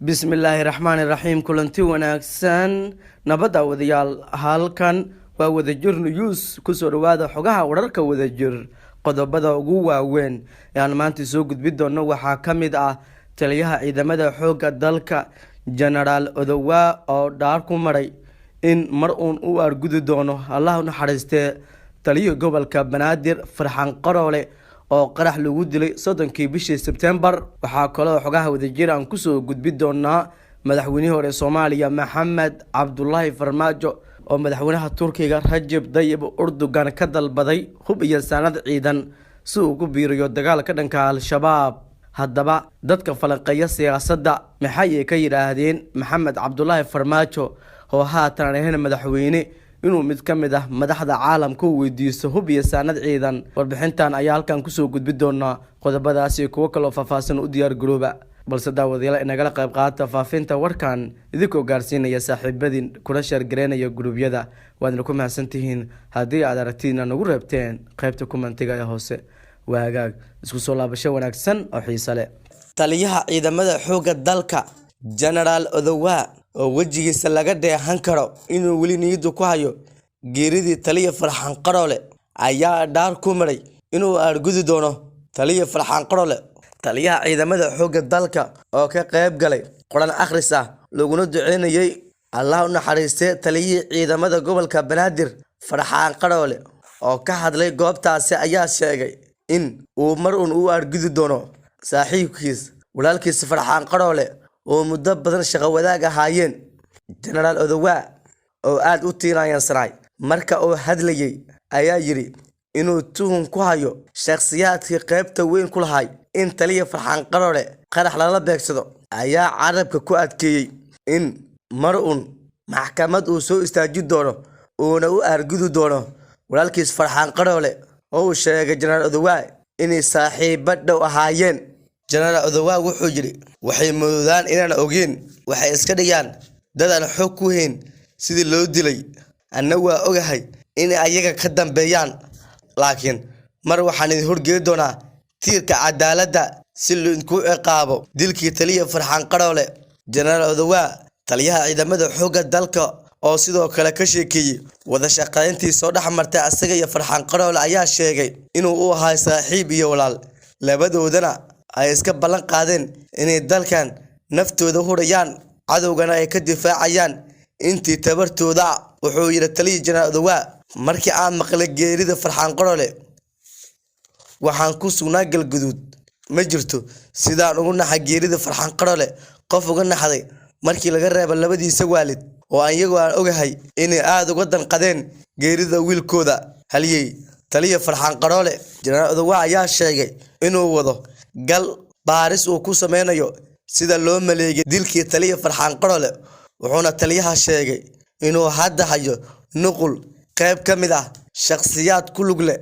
Bismillaahi raxmaani raxiim. Kulanti wanaagsan, nabadda wadayaal. Halkan waa Wadajir News. Kusoo dhawaada xogaha wararka Wadajir. Qodobada ugu waaweyn ee aan maanta soo gudbi doono waxaa ka mid ah taliyaha ciidamada xoogga dalka, Jenaraal Odowaa, oo dhaar ku maray in mar uun u aargudi doono, Allah u naxariistee, taliya gobolka Banaadir Farxaan Qaroole oo qarax lagu dilay 30-kii bishii Sebtembar. Waxaa kaloo xogaha Wadajir aan kusoo gudbi doonaa madaxweynihii hore Soomaaliya Maxamed Cabdulaahi Farmaajo oo madaxweynaha Turkiga Rajab Dayib Erdogan ka dalbaday hub iyo saanad ciidan si uu ku biiriyo dagaal ka dhanka Al-Shabaab. Haddaba, dadka falanqeeya siyaasadda maxay ka yidhaahdeen Maxamed Cabdulaahi Farmaajo oo haatan aan ahayn madaxweyne inuu mid ka mid ah madaxda caalamka u weydiisto hub iyo saanad ciidan? Warbixintan ayaa halkan kusoo gudbi doonaa. Qodobadaas iyo kuwo kaloo faahfaahsan u diyaar garooba. Balse daawadayaal, inagala qayb qaata faafinta warkan idinkoo gaarsiinaya saaxiibadin, kula share gareynaya guruubyada. Waadna ku mahadsantihiin haddii aad aragtiina nagu reebteen qaybta comment-iga ee hoose. Waagaag, isku soo laabasho wanaagsan oo xiise leh. Taliyaha ciidamada xoogga dalka, Jenaraal Odowaa, oo wejigiisa laga dheehan karo inuu weli niyaddu ku hayo geeridii taliya Farxaan Qaroole, ayaa dhaar ku maray inuu aargudi doono taliya Farxaan Qaroole. Taliyaha ciidamada xoogga dalka oo ka qayb galay qoran akhris ah laguna duceynayay, Allah u naxariistee, taliyihii ciidamada gobolka Banaadir Farxaan Qaroole, oo ka hadlay goobtaasi ayaa sheegay in uu mar uun u aargudi doono saaxiibkiis, walaalkiis Farxaan Qaroole oo muddo badan shaqo wadaag ahaayeen. Jenaraal Odowaa oo aada u tiiraanyansanaay marka uu hadlayay ayaa yidhi inuu tuhun ku hayo shakhsiyaadkii qaybta weyn ku lahay in taliya Farxaan Qaroole qarax lala beegsado, ayaa carabka ku adkeeyey in mar uun maxkamad uu soo istaajin doono, uuna u aargudi doono walaalkiis Farxaan Qaroole, oo uu sheegay Jenaraal Odowaa inay saaxiibo dhow ahaayeen. Jenaraal Odowaa wuxuu yidhi: "Waxay moodaan inaan ogeyn, waxay iska dhigaan dad aan xog ku hayn sidii loo dilay. Anna waa ogahay inay ayaga ka dambeeyaan, laakiin mar waxaan idin horgeyn doonaa tiirka cadaaladda si laidinku ciqaabo dilkii taliya Farxaan Qaroole." Jenaraal Odowaa, taliyaha ciidamada xoogga dalka, oo sidoo kale ka sheekeeyey wada shaqayntii soo dhex martay asaga iyo Farxaan Qaroole, ayaa sheegay inuu u ahay saaxiib iyo walaal, labadoodana ay iska ballan qaadeen inay dalkan naftooda hurayaan, cadowgana ay ka difaacayaan intii tabartooda. Wuxuu yidhi taliya Jenaraal Odowaa: "Markii aan maqlay geerida Farxaan Qaroole, waxaan ku sugnaa Galguduud. Ma jirto sidaan ugu naxay geerida Farxaan Qaroole qof uga naxday, markii laga reebo labadiisa waalid oo iyagoo aan ogahay inay aada uga danqadeen geerida wiilkooda haliyey taliya Farxaan Qaroole." Jenaraal Odowaa ayaa sheegay inuu wado gal baaris uu ku sameynayo sida loo maleegay dilkii taliya Farxaan Qaroole, wuxuuna taliyaha sheegay inuu hadda hayo nuqul qayb ka mid ah shakhsiyaad ku lug leh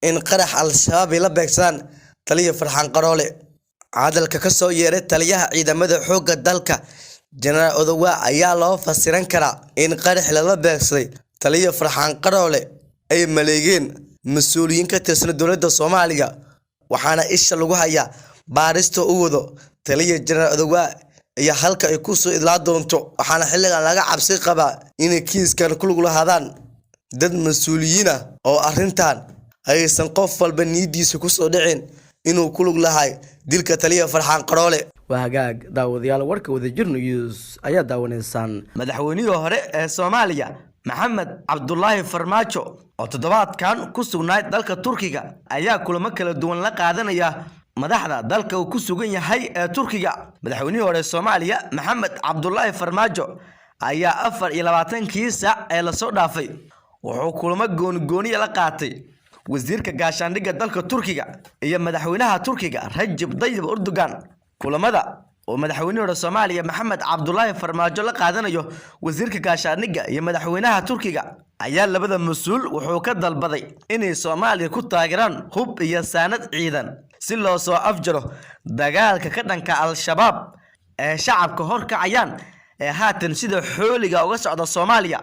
in qarax Al-Shabaab ay la beegsadaan taliya Farxaan Qaroole. Hadalka ka soo yeeray taliyaha ciidamada xoogga dalka, Jenaraal Odowaa, ayaa loo fasiran karaa in qarax lala beegsaday taliya Farxaan Qaroole ay maleegeen mas-uuliyiin ka tirsan dowladda Soomaaliya, waxaana isha lagu hayaa baarista u wado taliya Jenaraal Odowaa iyo halka ay kusoo idlaa doonto, waxaana xilligan laga cabsi qabaa inay kiiskan ku lug lahaadaan dad mas-uuliyiin ah oo arrintan aysan qof walba niyadiisa kusoo dhicin inuu ku lug lahay dilka taliya Farxaan Qaroole. Waa hagaag, daawadayaal, warka Wadajir News ayaa daawanaysaan. Madaxweynihii hore ee Soomaaliya Maxamed Cabdulaahi Farmaajo oo toddobaadkan ku sugnaay dalka Turkiga ayaa kulamo kala duwan la qaadanaya madaxda dalka uu ku sugan yahay ee Turkiga. Madaxweynihii hore Soomaaliya Maxamed Cabdulaahi Farmaajo ayaa 24-kii saac ee lasoo dhaafay wuxuu kulamo goonigooniya la qaatay wasiirka gaashaandhigga dalka Turkiga iyo madaxweynaha Turkiga Rajab Dayib Erdogan. Kulamada oo madaxweynihii hore Soomaaliya Maxamed Cabdulaahi Farmaajo la qaadanayo wasiirka gaashaandhigga iyo madaxweynaha Turkiga ayaa labada mas-uul wuxuu ka dalbaday inay Soomaaliya ku taageeraan hub iyo saanad ciidan si loo soo afjaro dagaalka ka dhanka Al-Shabaab ee shacabka horkacayaan ee haatan sida xooliga uga socda Soomaaliya.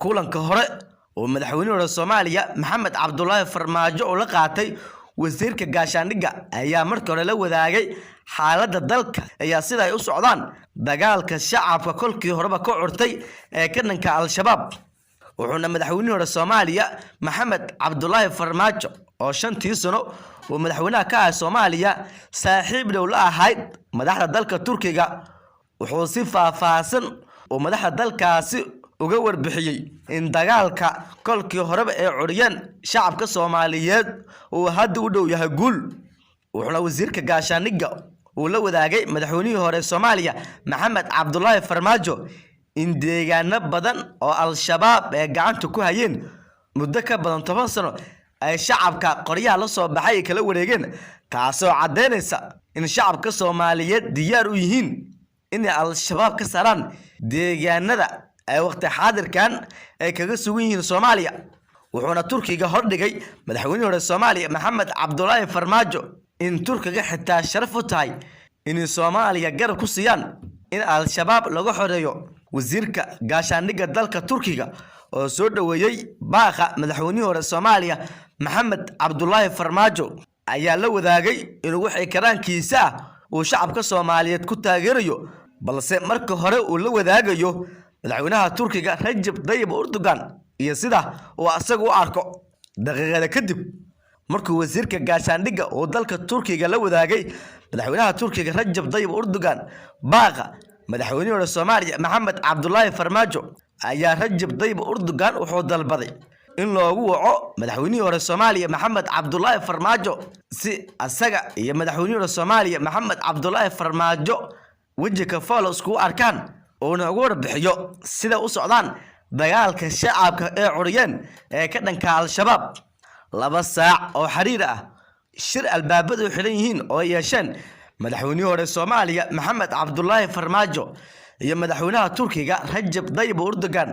Kulanka hore oo madaxweynihii hore Soomaaliya Maxamed Cabdulaahi Farmaajo uu la qaatay wasiirka gaashaandhigga ayaa markii hore la wadaagay Xaaladda dalka ayaa sida ay u socdaan dagaalka shacabka kolkii horeba ka curtay ee ka dhanka Al-Shabaab. Wuxuuna madaxweynihii hore Soomaaliya Maxamed Cabdulaahi Farmaajo, oo 5tii sano uu madaxweynaha ka ahaa Soomaaliya saaxiib dhow la ahayd madaxda dalka Turkiga, wuxuu si faahfaahsan uu madaxda dalkaasi uga warbixiyey in dagaalka kolkii horeba ay curiyeen shacabka Soomaaliyeed uu hadda u dhow yahay guul. Wuxuuna wasiirka gaashaandhigga uu la wadaagay madaxweynihii hore Soomaaliya Maxamed Cabdulaahi Farmaajo in deegaano badan oo Al-Shabaab ay gacanta ku hayeen muddo ka badan 10 sano ay shacabka qoryaha la soo baxay ay kala wareegeen, taasoo caddeynaysa in shacabka Soomaaliyeed diyaar u yihiin inay Al-Shabaab ka saaraan deegaanada ay waqti xaadirkan ay kaga sugan yihiin Soomaaliya. Wuxuuna Turkiga hordhigay madaxweynihii hore Soomaaliya Maxamed Cabdulaahi Farmaajo in Turkiga xitaa sharaf u tahay inay Soomaaliya garab ku siiyaan in Al-Shabaab laga xoreeyo. Wasiirka gaashaandhigga dalka Turkiga oo soo dhoweeyey baaqa madaxweynihii hore Soomaaliya Maxamed Cabdulaahi Farmaajo ayaa la wadaagay inuu wixii karaankiisa ah uu shacabka Soomaaliyeed ku taageerayo, balse marka hore uu la wadaagayo madaxweynaha Turkiga Rajab Tayyip Erdogan iyo sida uu asagu u arko. Daqiiqada kadib markuu wasiirka gaashaandhigga uu dalka Turkiga la wadaagay madaxweynaha Turkiga Rajab Tayyip Erdogan baaqa madaxweynihii hore Soomaaliya Maxamed Cabdulaahi Farmaajo, ayaa Rajab Tayyip Erdogan wuxuu dalbaday in loogu waco madaxweynihii hore Soomaaliya Maxamed Cabdulaahi Farmaajo si asaga iyo madaxweynihii hore Soomaaliya Maxamed Cabdulaahi Farmaajo weji ka fool iskugu arkaan, uuna ugu warbixiyo sida u socdaan dagaalka shacabka ee curiyeen ee ka dhanka Al-Shabaab. 2 saac oo xiriir ah shir albaabadu xidhan yihiin oo ay yeesheen madaxweynihii hore Soomaaliya Maxamed Cabdulaahi Farmaajo iyo madaxweynaha Turkiga Rajab Tayyip Erdogan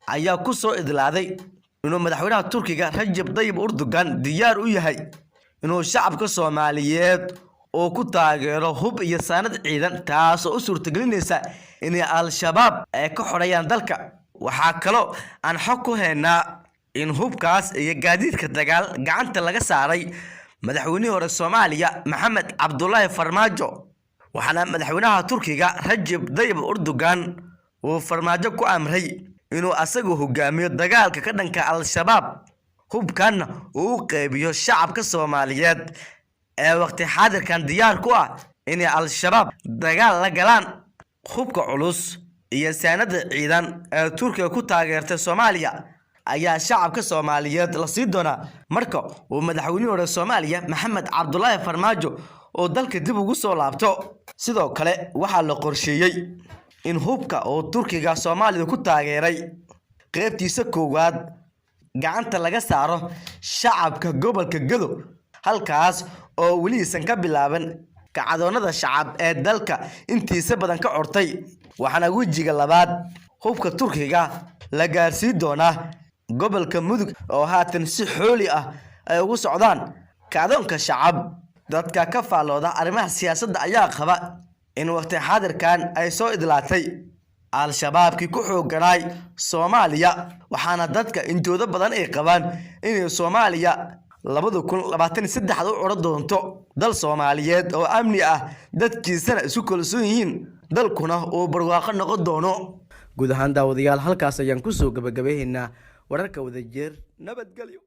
ayaa ku soo idlaaday inuu madaxweynaha Turkiga Rajab Tayyip Erdogan diyaar u yahay inuu shacabka Soomaaliyeed oo ku taageero hub iyo saanad ciidan, taasoo u suurtagelinaysa inay Al-Shabaab ay ka xoreeyaan dalka. Waxaa kaloo aan xog ku haynaa in hubkaas iyo gaadiidka dagaal gacanta laga saaray madaxweynihii hore Soomaaliya Maxamed Cabdulaahi Farmaajo, waxaana madaxweynaha Turkiga Rajab Tayyip Erdogan uu Farmaajo ku amray inuu asagu hogaamiyo dagaalka ka dhanka Al-Shabaab, hubkanna uu u qeybiyo shacabka Soomaaliyeed ee waqti xaadirkan diyaar ku ah inay Al-Shabaab dagaal la galaan. Hubka culus iyo saanada ciidan ee Turkiga ku taageertay Soomaaliya ayaa shacabka Soomaaliyeed la sii doonaa marka uu madaxweynihii hore Soomaaliya Maxamed Cabdulaahi Farmaajo oo dalka dib ugu soo laabto. Sidoo kale waxaa la qorsheeyey in hubka oo Turkiga Soomaaliya ku taageeray qaybtiisa koowaad gacanta laga saaro shacabka gobolka Gedo, halkaas oo weli isan ka bilaaban kacdoonnada shacab ee dalka intiisa badan ka cortay. Waxaana wejiga labaad hubka Turkiga la gaarsiin doonaa gobolka Mudug oo haatan si xooli ah ay ugu socdaan kacdoonka shacab. Dadka ka faallooda arrimaha siyaasadda ayaa qaba in waqti xaadirkan ay soo idlaatay Al-Shabaabkii ku xoogganaay Soomaaliya, waxaana dadka intooda badan ay qabaan inay Soomaaliya 2023 u curo doonto dal Soomaaliyeed oo amni ah, dadkiisana isu kalsoon yihiin, dalkuna uu barwaaqo noqon doono. Guud ahaan daawadayaal, halkaas ayaan kusoo gabagabaynaynaa wararka Wadajir. Nabadgelyo.